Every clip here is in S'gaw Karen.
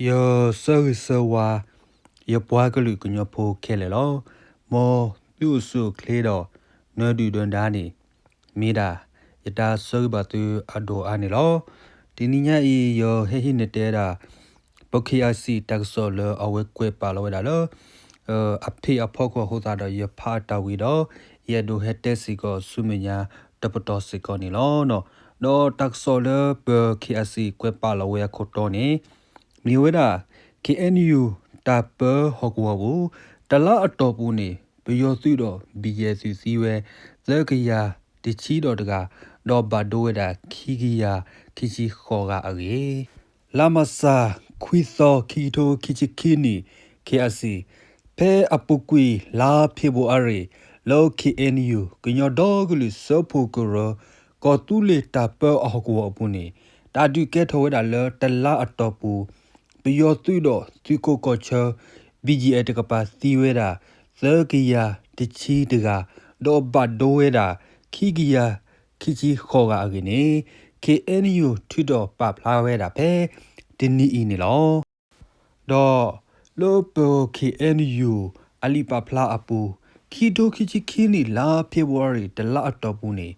ယဆၢဂ့ၤဆၢဝါ ယပှၤကလုာ်ကညီဖိခဲလၢာ်လီၤ. မ်သုအိၣ်ဆူၣ်အိၣ်ချ့ဒီး နၢၤဒုၣ်နၢၤဒါန့ၣ် မ့ၢ်ဒၣ်ယတၢ်ဆၢဂ့ၤဘၣ်သုအဒိၣ်အါန့ၣ်လီၤ. တနံၤညါအံၤ ယဟဲဟံးန့ၢ်တဲဒၣ် ပ ခ့ၣ်အၣ်စံၣ် တၢ်ကစီၣ်လၢအဝဲကွဲးပာ်လီၤဝဲဒၣ်လၢ အဖ့ၣ်အဖီခိၣ်အဃိသတးဒီး ယဖးအတၢ်ဝံၤဒီး ယအဲၣ်ဒိးဟဲတဲစ့ၢ်ကီးဆူမဲာ်ညါတပတီၢ်စ့ၢ်ကီးန့ၣ်လီၤ. ဒီးတၢ်ကစီၣ်လၢပ ခ့ၣ်အၣ်စံၣ် ကွဲးပာ်လီၤဝဲအခိၣ်တီန့ၣ် မ့ၢ်ဝဲဒၣ် ခ့ၣ်အဲၣ်ယူၣ် တၢ်ပၢဟီၣ်ကဝီၤပူၤ တလါအတီၢ်ပူၤန့ၣ် ပယီၤသုးဒီး ဘံၣ်ယဲၣ်သုးသံဝဲ သၢကယၤတဆံဒီးတဂၤ ဒီးဘၣ်ဒိဝဲဒၣ် ခံကယၤခံဆံဃိးဂၤအဂ့ၢ် လါမၢ်ၡး ခွံသီ ခံကထိခံဆံခံနံၣ် ခ့ၣ်အၣ်စံၣ် ဖဲအပူၤကွံာ်လါဖ့ၤဘြူၤအါရံၤ လၢ ခ့ၣ်အဲၣ်ယူၣ် ကညီဒီကလုာ်စၢဖှိၣ်ကရၢ ကီၢ်သူလ့ၤတၢ်ပၢအဟီၣ်ကဝီၤအပူၤန့ၣ် တၢ်ဒုးကဲထီၣ်ဝဲဒၣ်လၢတလါအတီၢ်ပူၤ ပယီၤသုးဒီးသုးခိးကီၢ်ဆၢ ဘံၣ်ယဲၣ်တကပၤသံဝဲဒၣ် သၢကယၤတဆံတဂၤ ဒီးဘၣ်ဒိဝဲဒၣ် ခံကယၤခံဆံဃိးဂၤအဂ့ၢ်န့ၣ် ခ့ၣ်အဲၣ်ယူၣ် ထုးထီၣ်ပာ်ဖျါဝဲဒၣ်ဖဲတနံၤအံၤန့ၣ်လီၤ. ဒီးလၢပ ခ့ၣ်အဲၣ်ယူၣ် အလံာ်ပာ်ဖျါအပူၤ ခံကထိခံဆံခံနံၣ် လါဖ့ၤဘြူၤအါရံၤ တလါအတီၢ်ပူၤန့ၣ်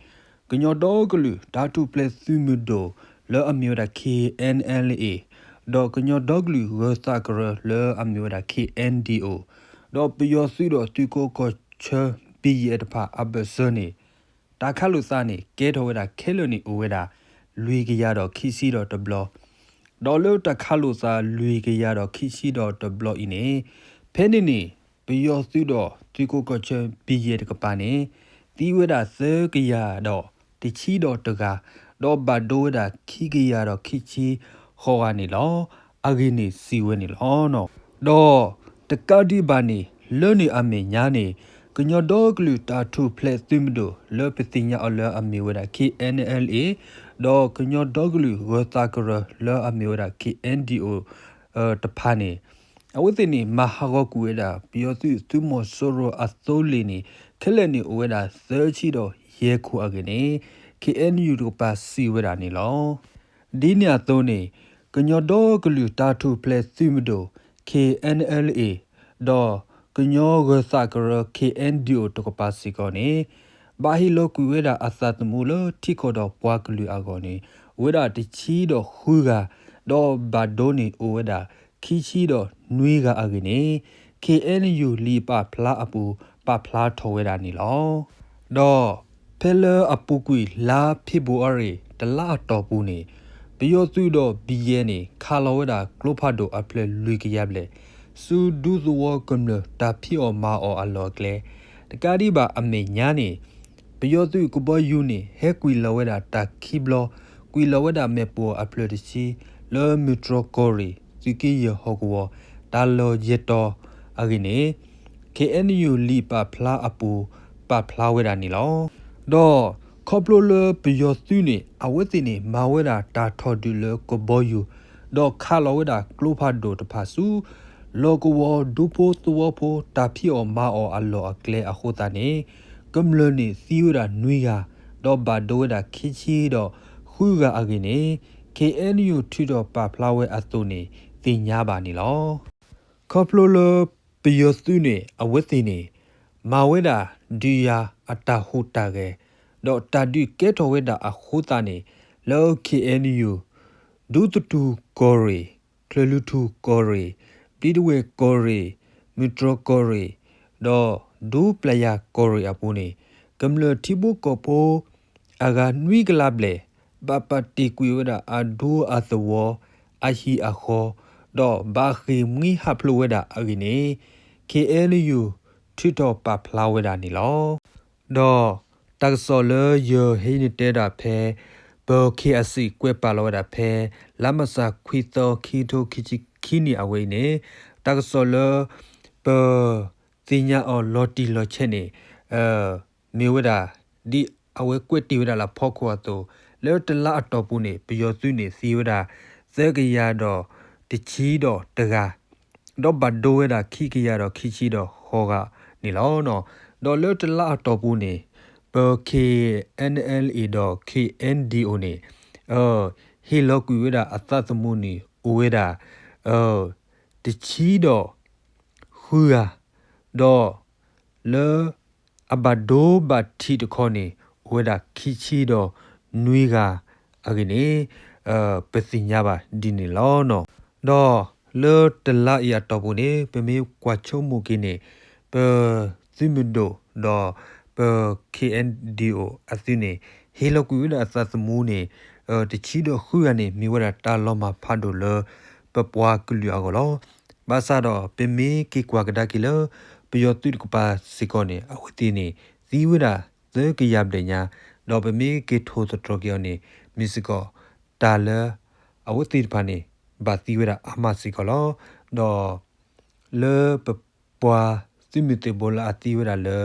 ကညီဒီကလုာ်တၢ်ထူၣ်ဖျဲးသုးမုၢ်ဒိၣ် လၢအမ့ၢ်ဝဲဒၣ် ခ့ၣ်အဲၣ်အလ်အ့ ဒီးကညီဒီကလုာ်ဂၢၤသးကရၢ လၢအမ့ၢ်ဝဲဒၣ် ခ့ၣ်အဲၣ်ဒီအိ ဒီးပယီၤသုးဒီးသုးခိးကီၢ်ဆၢ ဘံၣ်ယဲၣ်တဖၣ်အဘၢၣ်စၢၤန့ၣ် တၢ်ခးလိာ်သးန့ၣ် ကဲထီၣ်ဝဲဒၣ်ခဲလၢာ်န့ၣ် အိၣ်ဝဲဒၣ် လွံၢ်ကယၤဒီးခံဆံဒီးတဘျီ, ဒီးလၢတၢ်ခးလိာ်သး လွံၢ်ကယၤဒီးခံဆံဒီးတဘျီအံၤန့ၣ် ဖဲန့ၣ်န့ၣ် ပယီၤသုးဒီးသုးခိးကီၢ်ဆၢ ဘံၣ်ယဲၣ်တကပၤန့ၣ် သံဝဲဒၣ်သၢကယၤဒီးတဆံဒီးတဂၤ, ဒီးဘၣ်ဒိဝဲဒၣ်ခံကယၤဒီးခံဆံဃိးဂၤန့ၣ်လီၤ. အဂ့ၢ်န့ၣ်စံးဝဲန့ၣ်လီၤ. ဒီးတကးဒံးဘၣ်န့ၣ် လၢန့ၣ်အမဲာ်ညါန့ၣ် ကညီဒီကလုာ်တၢ်ထူၣ်ဖျဲးသုးမုၢ်ဒိၣ် လၢပသ့ၣ်ညါအီၤလၢအမ့ၢ်ဝဲဒၣ် ခ့ၣ်အဲၣ်အလ်အ့ ဒီးကညီဒီကလုာ်ဂၢၤသးကရၢ လၢအမ့ၢ်ဝဲဒၣ် ခ့ၣ်အဲၣ်ဒီအိ တဖၣ်န့ၣ် အဝဲသ့ၣ်န့ၣ် မၤဟးဂီၤကွံာ်ဝဲဒၣ် ပယီၤသုးသုးမီၤစိရိၤအသိလ့ၣ်န့ၣ် ခဲလၢာ်န့ၣ်အိၣ်ဝဲဒၣ်သၢဆံဒီးယဲၢ်ခိၣ်အဂ့ၢ်န့ၣ် ခ့ၣ်အဲၣ်ယူၣ်တကပၤစံးဝဲဒၣ်န့ၣ်လီၤ. ဒ်န့ၣ်အသိးန့ၣ် ကညီဒီကလုာ်တၢ်ထူၣ်ဖျဲးသုးမုၢ်ဒိၣ် ခ့ၣ်အဲၣ်အလ်အ့ ဒီးကညီဂၢၤသးကရၢ ခ့ၣ်အဲၣ်ဒီအိ တကပၤစ့ၢ်ကီးန့ၣ် ဘၣ်ဟ့ၣ်လီၤကွံာ်ဝဲဒၣ်အသးသမူလၢထံကီၢ်ဒီးပှၤကလုာ်အဂီၢ်န့ၣ် အိၣ်ဝဲဒၣ်တဆံဒီးဃုဂၤ, ဒီးဘၣ်ဒိန့ၣ်အိၣ်ဝဲဒၣ် ခံဆံဒီးနွံဂၤအဂ့ၢ်န့ၣ် ခ့ၣ်အဲၣ်ယူၣ် လံာ်ပာ်ဖျါအပူၤ ပာ်ဖျါထီၣ်ဝဲဒၣ်န့ၣ်လီၤ. ဒီးဖဲလၢအပူၤကွံာ်လါဖ့ၤဘြူၤအါရံၤ တလါအတီၢ်ပူၤန့ၣ် ပယီၤသုးဒီးဘံၣ်ယဲၣ်န့ၣ် ခးလီၤဝဲဒၣ်ကျိဖးဒိၣ်အဖျၢၣ်လွံၢ်ကယၤဘျဲၣ် ဆူဒူသဝီကမျၢၢ်တၢ်ဖံးအီၣ်မၤအီၣ်အလီၢ်အကျဲ, တကးဒံးဘၣ်အမဲာ်ညါန့ၣ် ပယီၤသုးကဘီယူၤန့ၣ် ဟဲကွံာ်လီၤဝဲဒၣ်တၢ်ခံဘျီ, ကွံာ်လီၤဝဲဒၣ်မ့ၣ်ပိၢ်အဖျၢၣ်တဆံ လၢမုၢ်တြီၢ်ကီၢ်ရ့ၣ် သုးက့ယဲၢ်ဟီၣ်ကဝီၤ တၢ်လီၢ်ယဲၢ်တီၤအဂ့ၢ်န့ၣ် ခ့ၣ်အဲၣ်ယူၣ် လံာ်ပာ်ဖျါအပူၤ ပာ်ဖျါဝဲဒၣ်န့ၣ်လီၤ. ဒီးခီဖျိလၢပယီၤသုးန့ၣ် အဝဲသ့ၣ်န့ၣ် မၤဝဲဒၣ်တၢ်ထီၣ်ဒုးလၢကဘီယူၤ, ဒီးခးလီၤဝဲဒၣ်ကျိဖးဒိၣ်တဖၣ်ဆူ လီၢ်ကဝီၤဒူဖိသဝီဖိ တၢ်ဖံးအီၣ်မၤအီၣ်အလီၢ်အကျဲအဃိသတးန့ၣ် ကမျၢၢ်န့ၣ်သံဝဲဒၣ်နွံဂၤ, ဒီးဘၣ်ဒိဝဲဒၣ်ခံဆံဒီးဃုဂၤအဂ့ၢ်န့ၣ် ခ့ၣ်အဲၣ်ယူၣ် ထုးထီၣ်ပာ်ဖျါဝဲအသိးန့ၣ် သ့ၣ်ညါဘၣ်န့ၣ်လီၤ. ခီဖျိလၢပယီၤသုးန့ၣ် အဝဲသ့ၣ်န့ၣ် မၤဝဲဒၣ်ဒုးယၤအတၢ်ဟူးတၢ်ဂဲၤ, ဒီးတၢ်ဒုးကဲထီၣ်ဝဲဒၣ်အဃိသတးန့ၣ် လၢ ခ့ၣ်အဲၣ်ယူၣ် ဒူသထူၣ်ကီၢ်ရ့ၣ်, ချၢၣ်လွံၢ်ထူၣ်ကီၢ်ရ့ၣ်, ဘျံးတဝဲၢ်ကီၢ်ရ့ၣ်, မုၢ်တြီၢ်ကီၢ်ရ့ၣ်, ဒီးဒူပျၢ်ယၢ်ကီၢ်ရ့ၣ်အပူၤန့ၣ် ကမျၢၢ်ထံဖိကီၢ်ဖိ အဂၤနွံကလးဘျဲၣ် ဘၣ်ပာ်တ့ၢ်ကွံာ်ဝဲဒၣ်အဒူအသဝီ အဟံၣ်အဃီ, ဒီးဘၣ်ဃ့ၢ်မှံဟးဖျိးဝဲဒၣ်အဂ့ၢ်န့ၣ် ခ့ၣ်အဲၣ်ယူၣ် ထုးထီၣ်ပာ်ဖျါဝဲဒၣ်န့ၣ်လီၤ. ဒီးတၢ်ကစီၣ်လၢယဟဲနုာ်တဲဒၣ်ဖဲ ပ ခ့ၣ်အၣ်စံၣ် ကွဲးပာ်လီၤဝဲဒၣ်ဖဲ လါမၢ်ၡး ခွံသီ ခံကထိခံဆံခံနံၣ်အဝဲအံၤန့ၣ် တၢ်ကစီၣ်လၢ ပ သ့ၣ်ညါအီၤလီၤတံၢ်လီၤဆဲးန့ၣ် မ့ၢ်ဝဲဒၣ် ဒ်အဝဲကွဲးတ့ၢ်ဝဲဒၣ်လၢဖီခိၣ်အသိး လၢတလါအတီၢ်ပူၤန့ၣ် ပယီၤသုးန့ၣ်သံဝဲဒၣ် သၢကယၤဒီးတဆံဒီးတဂၤ, ဒီးဘၣ်ဒိဝဲဒၣ်ခံကယၤဒီးခံဆံဒီးဃိးဂၤန့ၣ်လီၤ. ဒီးလၢတလါအတီၢ်ပူၤန့ၣ် ပ ခ့ၣ်အဲၣ်အလ်အ့ ဒီး ခ့ၣ်အဲၣ်ဒီအိ န့ၣ် ဟ့ၣ်လီၤကွံာ်ဝဲဒၣ်အသးသမူန့ၣ် အိၣ်ဝဲဒၣ် တဆံဒီးဃုဂၤ, ဒီးလၢအဘၣ်ဒိဘၣ်ထံးတခီန့ၣ် အိၣ်ဝဲဒၣ်ခံဆံဒီးနွံဂၤအဂ့ၢ်န့ၣ် ပသ့ၣ်ညါဘၣ်ဒ်န့ၣ်လီၤ. ဒီးလၢတလါအံၤအတီၢ်ပူၤန့ၣ် ပမ့ၢ်ကွၢ်ဆိကမိၣ်က့ၤန့ၣ် ပသုးမုၢ်ဒိၣ်ဒီးပ ခ့ၣ်အဲၣ်ဒံၣ်အိၣ် အသုးန့ၣ် ဟ့ၣ်လီၤကွံာ်ဝဲဒၣ်အသးသမူန့ၣ် တဆံဒီးဃုဂၤန့ၣ် မ့ၢ်ဝဲဒၣ်တၢ်လီၤမၢ်ဖးဒိၣ်လၢ ပပှၤကလုာ်အဂီၢ်လီၤ. ဘၣ်ဆၣ်ဒီးပမ့ၢ်က့ၤကွၢ်ကဒါက့ၤလၢ ပယီၤသုးတကပၤစ့ၢ်ကီးန့ၣ် အဝဲသ့ၣ်န့ၣ် သံဝဲဒၣ်သၢကယၤဘျဲၣ်ညါ, ဒီးပမ့ၢ်က့ၤထိၣ်သတြီၤက့ၤအီၤန့ၣ် မ့ၢ်စ့ၢ်ကီးတၢ်လၢ အဝဲသ့ၣ်တဖၣ်န့ၣ် ဘၣ်သံဝဲဒၣ်အါမးစ့ၢ်ကီးလီၤ. ဒီး လၢပပှၤသုးမုၢ်သံၣ်ဘိလၢအသံဝဲဒၣ်လၢ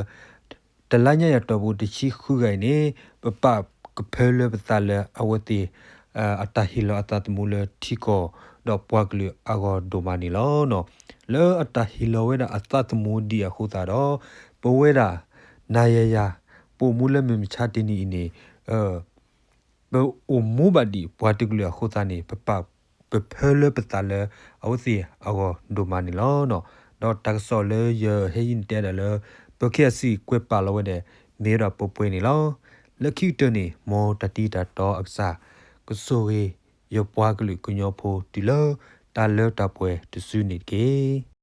တလါညါအံၤအတီၢ်ပူၤ တဆံဃုဂၤအံၤန့ၣ် ပပာ်ကဖၢလၢပသးလၢအဝဲသ့ၣ် အတၢ်ဟ့ၣ်လီၤအသးသမူလၢထံကီၢ် ဒီးပှၤကလုာ်အဂီၢ်ဒိၣ်မးန့ၣ်လီၤ. လၢအတၢ်ဟ့ၣ်လီၤဝဲဒၣ်အသးသမူဒံးအဃိသတးဒီး ပဝဲဒၣ် နၤယၤယၤ ပအိၣ်မူလၢမုၢ်မဆါတနံၤအံၤန့ၣ် ပအိၣ်မူဘၣ်ဒံးပှၤတကလုာ်အဃိသတးန့ၣ် ပပာ်ကဖၢလၢပသးလၢအဝဲသ့ၣ်အဂီၢ်ဒိၣ်မးန့ၣ်လီၤ. ဒီးတၢ်ကစီၣ်လၢယဟဲယံၤန့ၣ်တဲဒၣ်လၢ ပ ခ့ၣ်အဲၣ်စံၣ် ကွဲးပာ်လီၤဝဲဒၣ် မ့ၢ်ဝဲဒၣ်ပှဲၤပှဲၤန့ၣ်လီၤ. လၢခံကတၢၢ်န့ၣ် မ်တၢ်တံၤတၢ်တီအကစၢ် ကဆိၣ်ဂ့ၤယပှၤကလုာ်ကညီဖိတုၤလၢ တၢ်လၢတၢ်ပှဲၤတစုန့ၣ်တက့ၢ်.